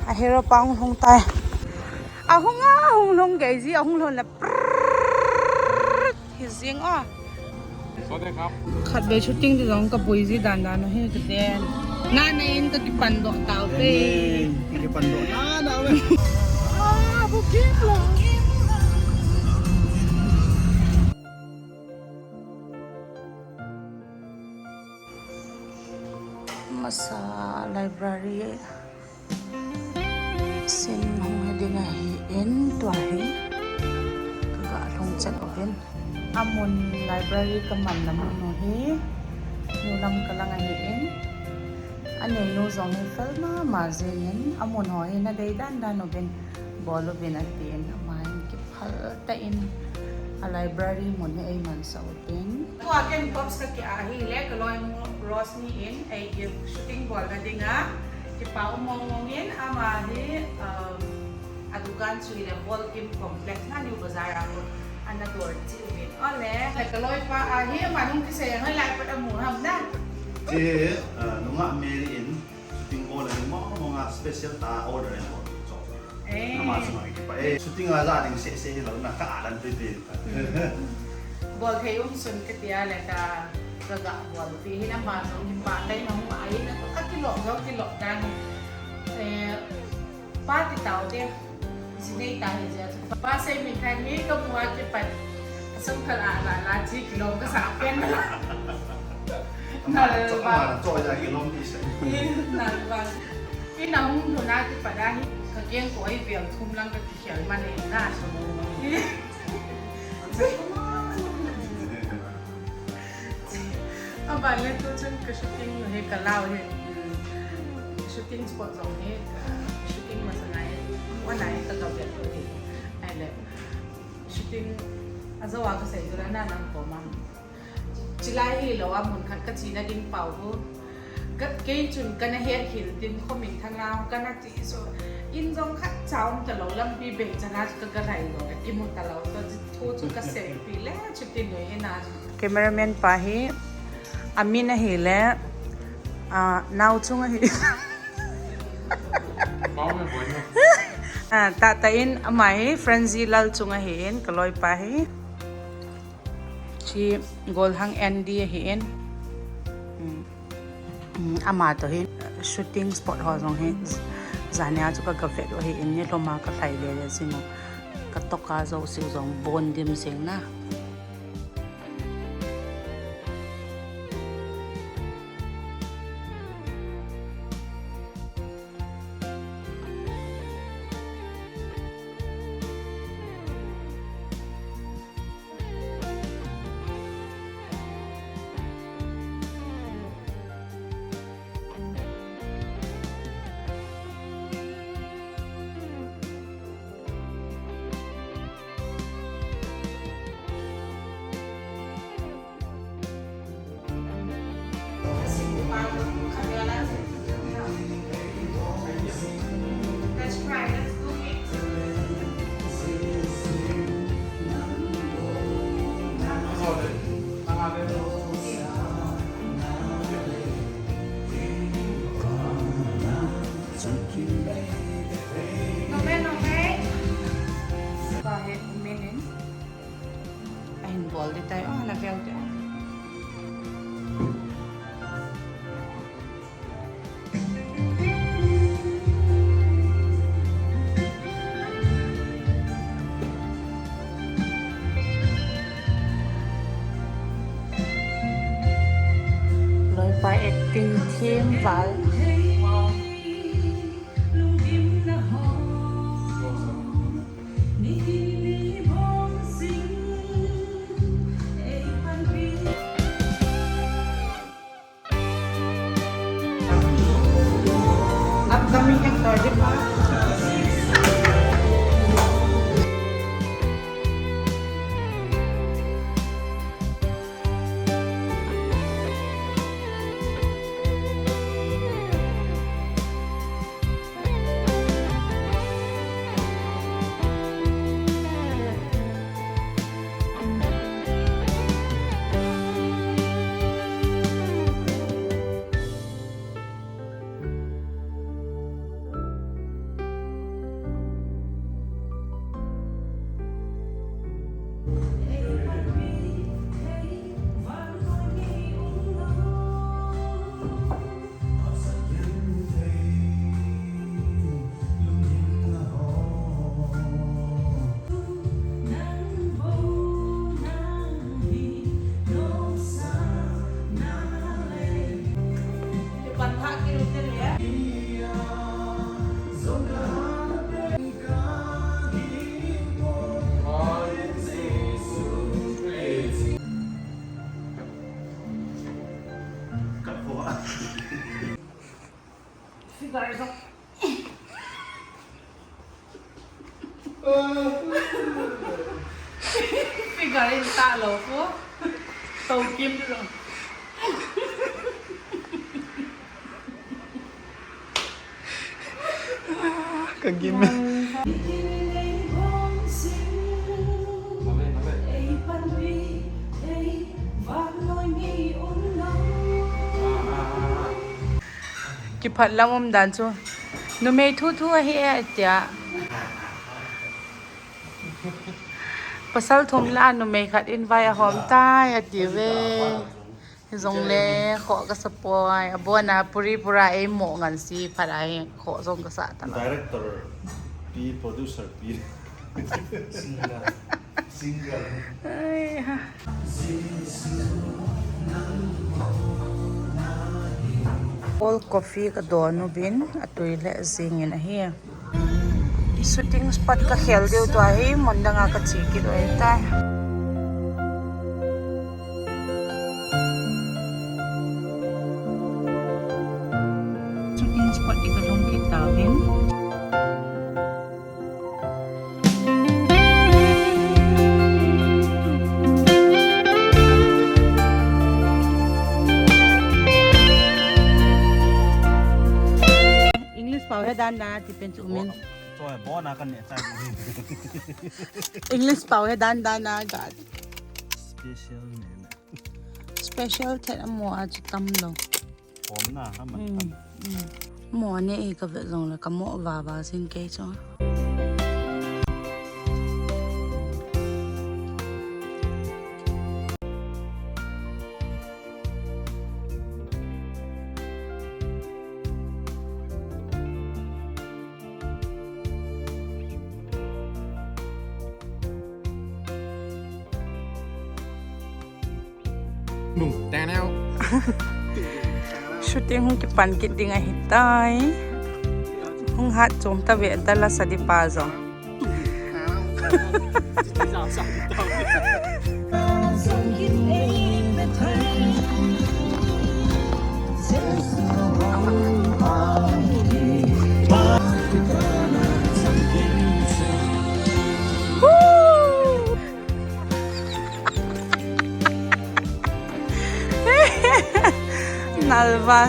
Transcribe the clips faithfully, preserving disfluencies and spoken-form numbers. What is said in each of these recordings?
A hero pa hung lhung tai. A hung a, hung lhung kei ji, a hung lhung le. Prrrr, hi jing a. Khat be shooting ti jong ka bui ji dan dan hi ka den. Na na in ka kipan doh tau te. Kipan doh na na we. Ah, bu kim lo. Masa library sin hung hi ding ahi in tua hi ka ga lhung chet uvin. Amun library ka man na mun u hi nu lam ka lang ahi in. Anei nu jong hi fel mama jing in amun ho hi na dei dan dan uvin bol uvin ati in ama in ki phal ta in a library mun hi ei man sa u tin. Tua ken box ka ki ahi le ka loi mu Rosni in ei gift shooting bol na ding a kipa u mong mong in ama hi, um, a dukan chu hi le Hall Kim Complex na New Bazaar a ko ana dor chi u in. Ole, le ka loi pa ahi ama nung ki sei ngai lai pat amu ham na. Che, uh, nunga Mary in Shooting bol a ding mong mong a special ta order in bol chok. Eh. Nama chunga kipa. Eh, shooting a ja ding se se hi lo na ka alan pe pe. Bol thei um sun ka tia le ka ka ga bol pi hi nama jong kipa tai na hung ai na ka kilom jong kilom dan. Eh, pa ti tau te. Sinei ta hi ja. Pa sei min thai mi ka mua kipa. Sum ka la la la chi kilom ka sa pen. Nalva. Cho ya kilom ti se. Nalva. Ina hung lhun a kipat a hi ka keng ko ei vel thum lang ka kikhel man e na so. Aban le tu chun ka shooting hi ka lau hi. Shooting spot jong hi, shooting masang a hi. Wan a hi ka ka vel tu hi. Ai le. Shooting a jo a ka sei tu la na nang ko ma. Chilai hi lo a mun khat ka chi na ding pau hu. Ka kei chun ka na het hil tin khomin thang a ka na ti so. In jong khat cha um ta lo lampi bei chana ka ka rai lo ka ti mu ta lo to thu chu ka sei pi le chu tin noi he na. Cameraman pa hi amin ahi le, ah, nau chung ahi. Ah, ta ta in ama hi Frenzy Lal chung ahi in ka loi pa hi. Chi Golhang Andy ahi in. Hmm. Hmm, ama to hi shooting spot ho jong hi. Jania chu ka ka vet u ahi in ni loma ka hlai le le simo. Ka toka jo siu jong bon dim sing na. Ahin bol di tai, oh, na vel di. Loipa acting thim val. Upcoming actor din ba? Figure in ta lo fu. To kim lo. Ka gim. Kiphat lam um dan chu. Numei thu thu ahi e, tia. Pasal thum lah a numei khat in vai ahom tai, ati ve. Hijongle, khoh kasa poi. Abona puri pura eimo ngan si phat ahi, khoh jong kasa ta la. Director P, producer P. Single. Single. Ai ha. Cold coffee ka don uvin, atui le jing in ahi. Shooting spot ka khel diu tua hi, mun dang a ka che kit u ahitai. Shooting spot hi ka lhung kit tauvin. English pao he dan na, ti pen chu min. Choi, bo na kan ne chai. English pao he dan dan na, God. Special name. Special thet amo a chu tam lo. Hom na, ha man tam. Mo ne e ka vet jong le ka mo va va sin kei chu. Shooting hung kipan kit ding ahitai. Hung hat chom ta ve ta la sa di pa jong. Nalva.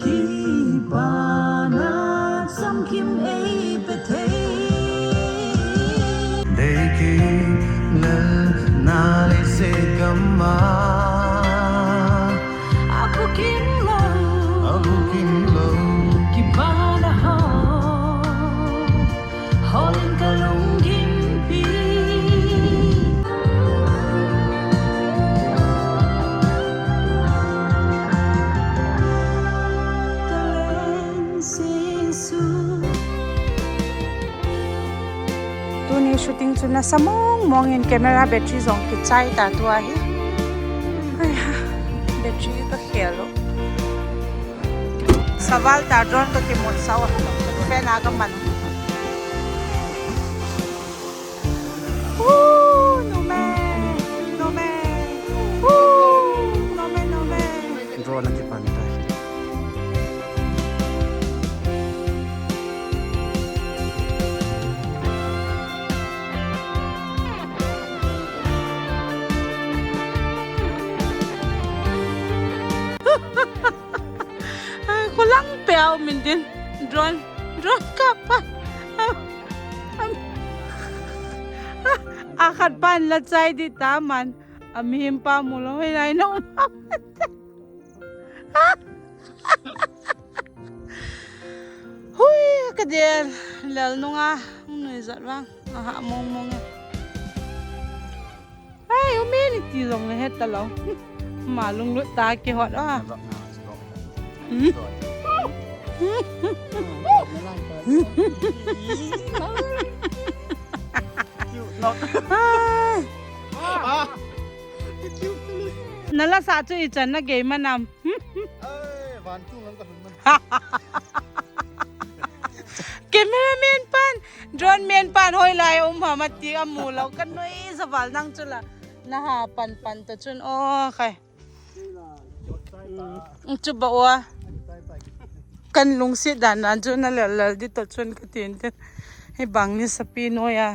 Kipana chamkim ei pe thei. Dei kilel na le se kama. Aku kin lo. Aku kin lo. Kipana ho. Hol in ka lunggimpi. Tuni shooting chu nasa mong mong in camera battery jong kichai ta tua hi. Ai ha, battery ka khel lo. Saval ta drone ka kimun sao. Fan a ka man. Woo, numei, numei. Woo, numei, numei. Drone a kipan ta. Din, drone, drone kapa. A khat pan la chai di ta man. A mihem pa mu lo hoi lai no. Hui, ka del, lel nunga, nui zat vang, a ha mong mong e. Ai, u me ni ti zong le het ta lo. Ma lunglut ta ke hot a. Ai. Na la sa chu i chan na gei manam. Cameraman pan, drone man pan hoi lai um ha mati a mu lo kan noi sa val nang chu la. Na ha pan pan ta chun o khai. Chu ba wa. Kan lungsi dan nan chu na lel lel di to chun ka tin tin. Hi bang ni sapi noi a.